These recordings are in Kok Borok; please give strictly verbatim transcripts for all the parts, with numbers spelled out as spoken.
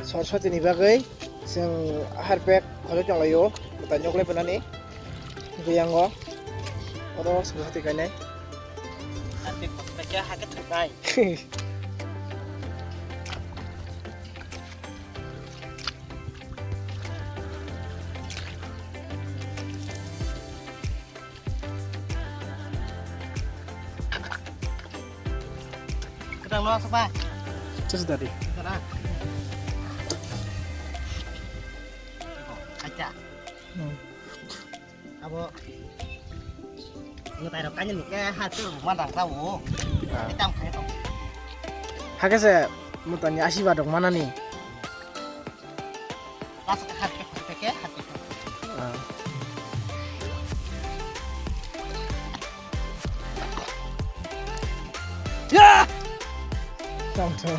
Soroswati ni bagwi chwng harpek khojak tonglaio, mwtai nok lai phainani. Hwnkhe yango oro Soroswati kainai. Harpek khojak khe hakhe thwngnai. Kwthang no aswk bai? Just daddy. Kwthang na? Acha. Hmm. Abo. Mwtai rok kainwi ni khe ha tu mandang tao. Ah. Tam khai to. Hakhe se mwtai ni asiba dok manani. Last ka hat ke khute ke hat ke. Ah. Ya! Tang tang.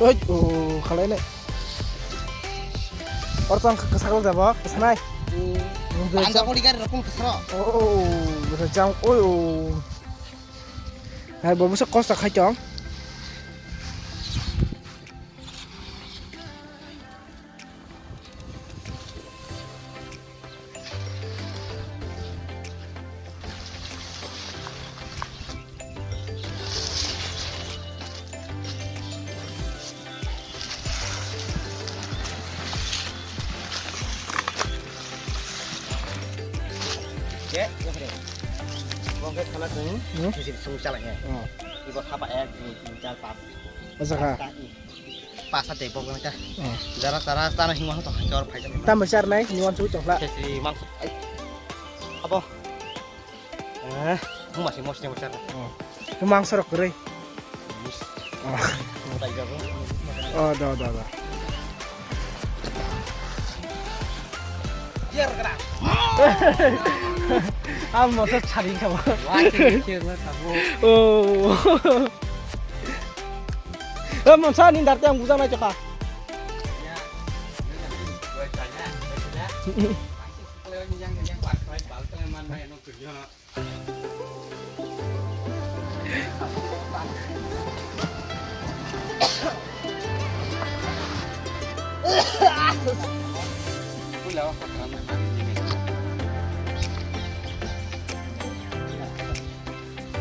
Oi, oh, khalai nai. Or tang kesak le jabo, kesanai. Tangga pori gari rokong kesaro. Oh, oh, oh, jang, oi, oh. Hai, bo bwswk kosto khai tong. Ye, ye, bre. Bongke khana kung, hmm? Sisi sung chala he. Oh. Ibo thapa ek, dui, tin, char, panch. Acha kha. Pasta, i. Pasta de bok ta. Oh. Jara tara tara hingma to kor phai. Tamo char nai, ni wan chu chokla. Sisi mangso. Ai. Abo. Eh, mung masi mos ni mos char. Oh. Mangso rok kwrwi. Oh, do, do, do. Ang motor chari kha ba. Oh. Eh, monsa ni dar te ang bujang nai chakha.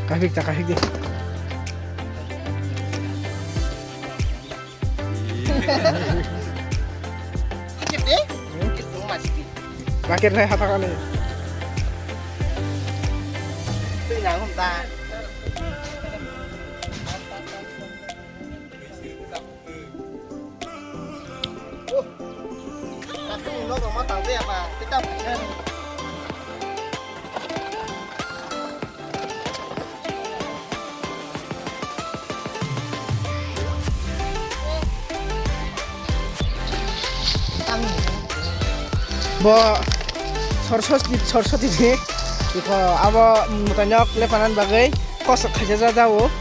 Kahik ta kahik di. Pakir de? Pakir de hatak ani. Twi nang hum ta. Oh. Tapi ni nogo ma tang ya pa. Kita. Bo Soroswati, Soroswati ni iko abo mwtainok lepanan bagwi kosok khaijak jao.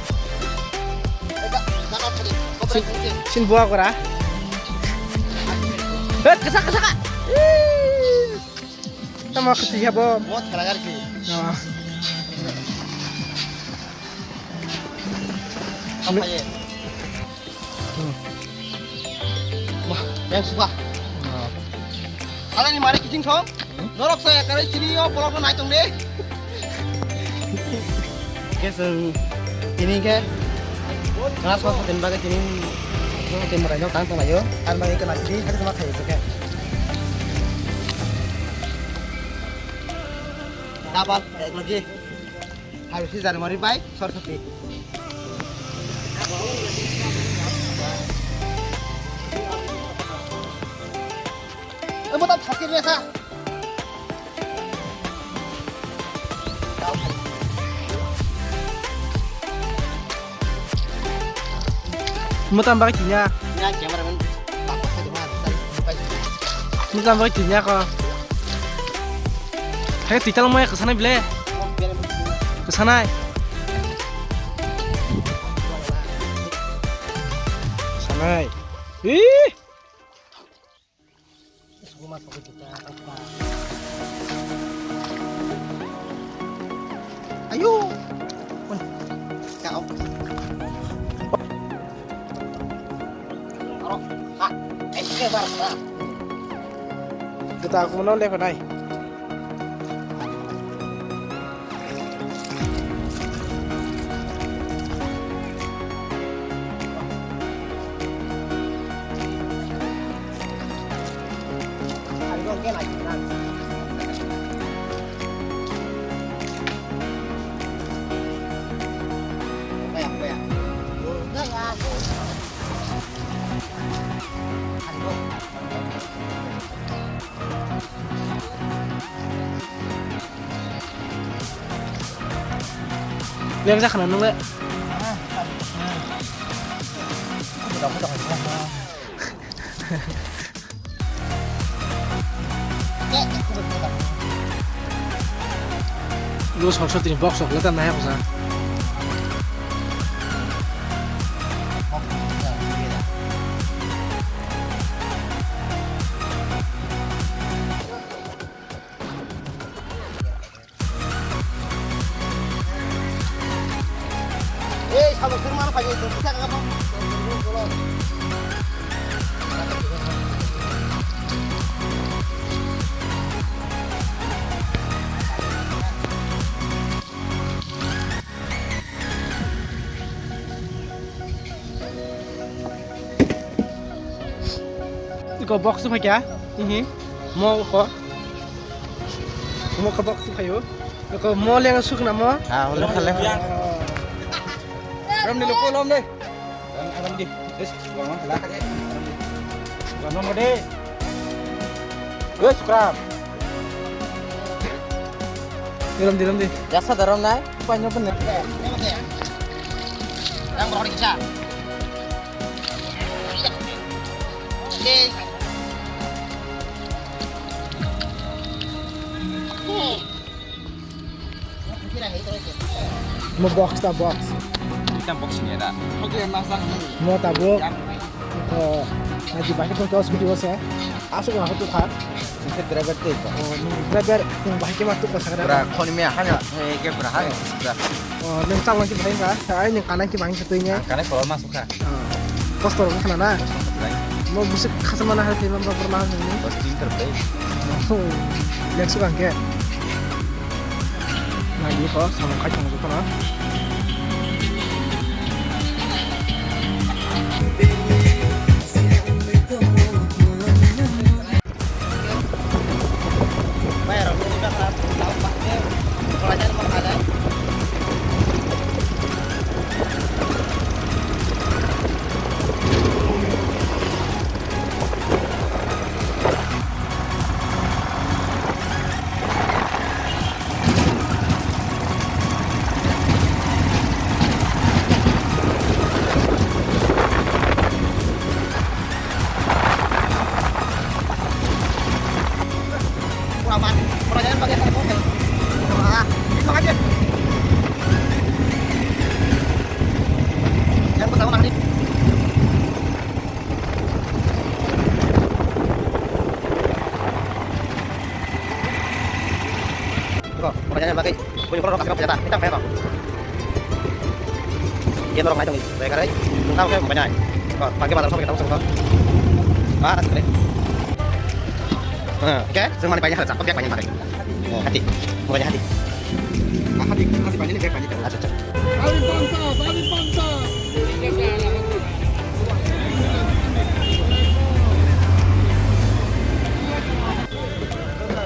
Sin, sin buwa gora. Eh, kasa, kasa ka. Tamo khati ya bo. Mo thara gar ki. Ah. Apa ye? Hmm. Wah, yang suka. Ah. Ala ni mari kijing thong. Hmm? Norok saya kare chini yo polok nai tong de. Oke, sir. Ini ke kelas satu dan bagai chini. Tim rai nok tang tong ayo. An bagai kena chini, hari sama khayo, oke. Dapat, eh, lagi. Habis itu Januari bai, Soroswati. Eh, buat apa sakit biasa? Mutam bagwi tinya. Ya, cameraman. Mutam bagwi tinya ko. Hai, twi talong maya kwsanai bile. Kwsanai. Kwsanai. Ih. Ayo. Woi. Kau. Juta aku mana lepe nai. Yang jakhana nung le. Lo sorso tini box rok le tam nai bwsa. Ei, sabuk sir mana pakai itu? Kita kagak mau. Iko box tu phaikya? Ihi. Mo ko. Mo ko box tu phayo. Iko mo leng suk na mo. Ah, oleh, oleh. Ram ni lupo lom deh. Ram, ram di. Yes, gua mah lah. Gua mah deh. Yes, Kram. Ram di, ram di. Jasa darom nai. Panyo pun. Yang berapa kisah? Mo box ta box. Kita box ni ada. Mo tabuk. Ko naji bahai ko kau scooty wasa. Asuk na tu kha. Kita driver tu. Oh, ni driver yang bahai ke matu ko sakra. Bra, khoni me hanya. Eh, ke bra hai. Bra. Oh, nang chang lagi bahai ka. Ai nang kanai ki bahai sa tu nya. Kanai kolor masuk ka. Kosto rok khna na. Mo bisi khasma na hai thima ba borma ni. Bas tin ter bai. Next bang ke. Na di ko samung khai thang jukana. Bro, orang jalan pakai punya orang kasih kerja tak? Kita pengen. Dia orang naik dong, mereka naik. Tahu kan banyak. Kok pakai batal sampai kita usung kok. Ah, asik deh. Oke, semua banyak hal, sampai banyak pakai. Hati, bukannya hati. Ah, hati, hati banyak ini, banyak. Acha, acha.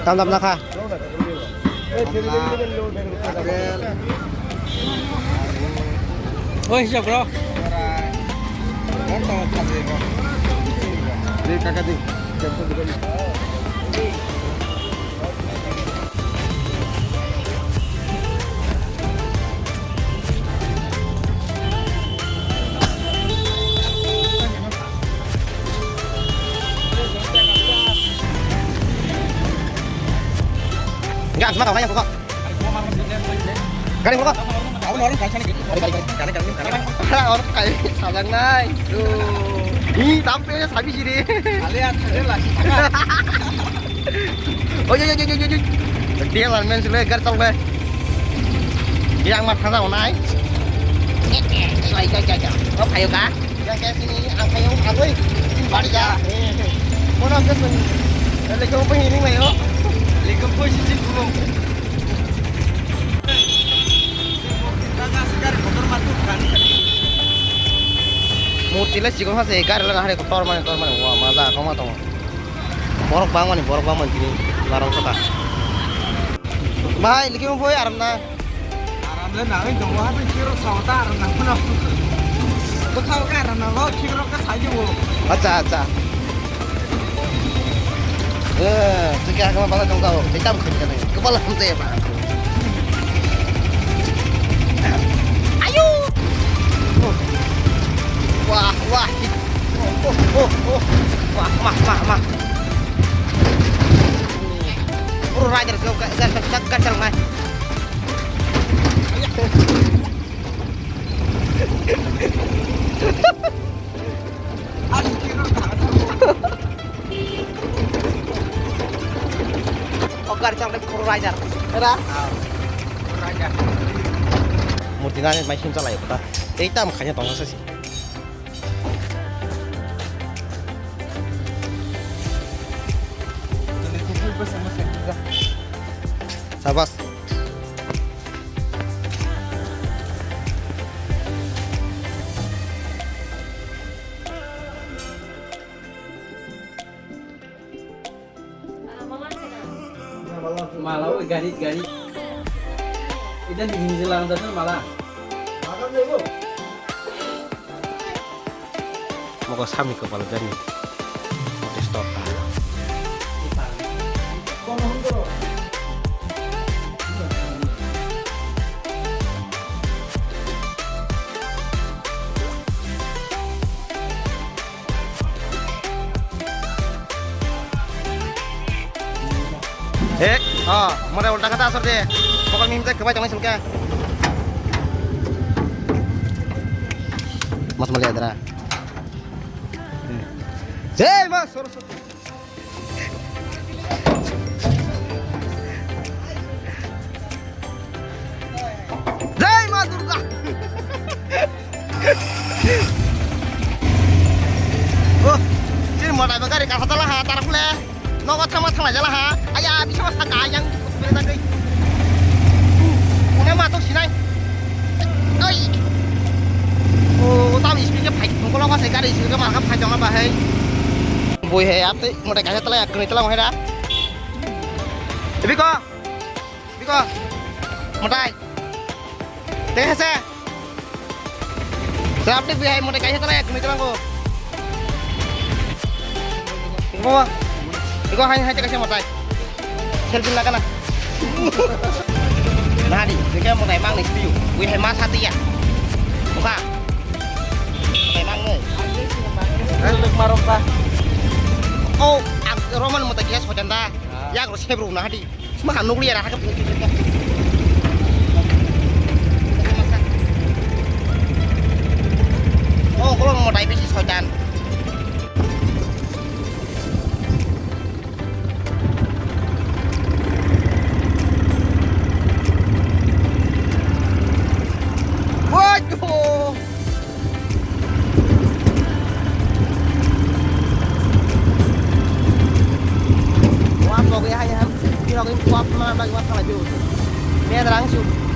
Tam tam nakha. Oi, siap, bro. Di, kakak, di. Enggak, cuma kau yang kok. Garing rokok. Aku mau orang kancane gitu. Garing, garing, garing. Garing, garing, garing. Orang kayak salang nai. Tuh. Ih, tampil sabi sini. Kalian ada lah. Oh, iya, iya, iya, iya, iya. Dia lah main sule gar tong be. Yang mat khana onai. Iya, iya, iya, iya. Oh, kayo ka? Yang kayak sini, ang kayo, ang, woi. Balik ya. Bono hwnkhe chwng lekha bo ring laio. Lekha bo si chini kuno. Murti le chikon hase gari le nahare tor mani tor mani wa maja koma tongo. Borok bangmani borok bangmani tini larang kota. Bhai, lekha bo aram na. Aram le nangwi tongo, ha, tei khiro sao ta aram nang phano. Bwkha o khe aram nango, khiro khe sai di bo. Acha, acha. Eh, tei khe hakma bala tong tao, tei tam khani kani. Kebal ham tei ba. Ayo. Wah, wah. Oh, oh, oh, oh. Wah, wah, wah, wah. Pro rider se ga ga ga ga chal nai. O gar chal nai pro rider. Era. Pro rider. Murti nani mai sim chalai kota. Tei tam khanya tong sa si. Sabas. Mala oi gari gari. Idan di hinji lang jatun mala. Mogo samni kopal gani. Mote stop ta. Ek, oh, mora ulta kata asor de. Pokok mihim tak kebai tongin sengke. Mas mali adra. Jai ma Saraswati. Jai ma Durga. Oh, sini mora ba gari kasa tala ha tarak le. Nogo thangma thanglai jala ha. Aya, bisama saka yang bere tangwi. Una ma to sinai. Oi. O, tam speed ke phai, mokolo ka se gari speed ke marka phai tong ba hai. Boi hai, ap te motai kaisa tala, kwnwi tala hai da. Biko. Biko. Motai. Tei hese. Sir, apni bihai motai kaisa tala, kwnwi tala ko. Baba, iko hai hai kaisa motai. Selfie lagana. Nadi, iko motai mang ni piu. Bihai ma sati ya. Buka. Motai mang ni. Luk marok ta. Oh, ang Roman motai kisa sojan da. Yak ro sebru nadi. Sma nukliya ra hakap. Oh, kolom motai bisi soitan. Waduh. Wah, pokoknya hanya ham, kira kira kuat mana lagi masalah jauh. Ini ada langsung.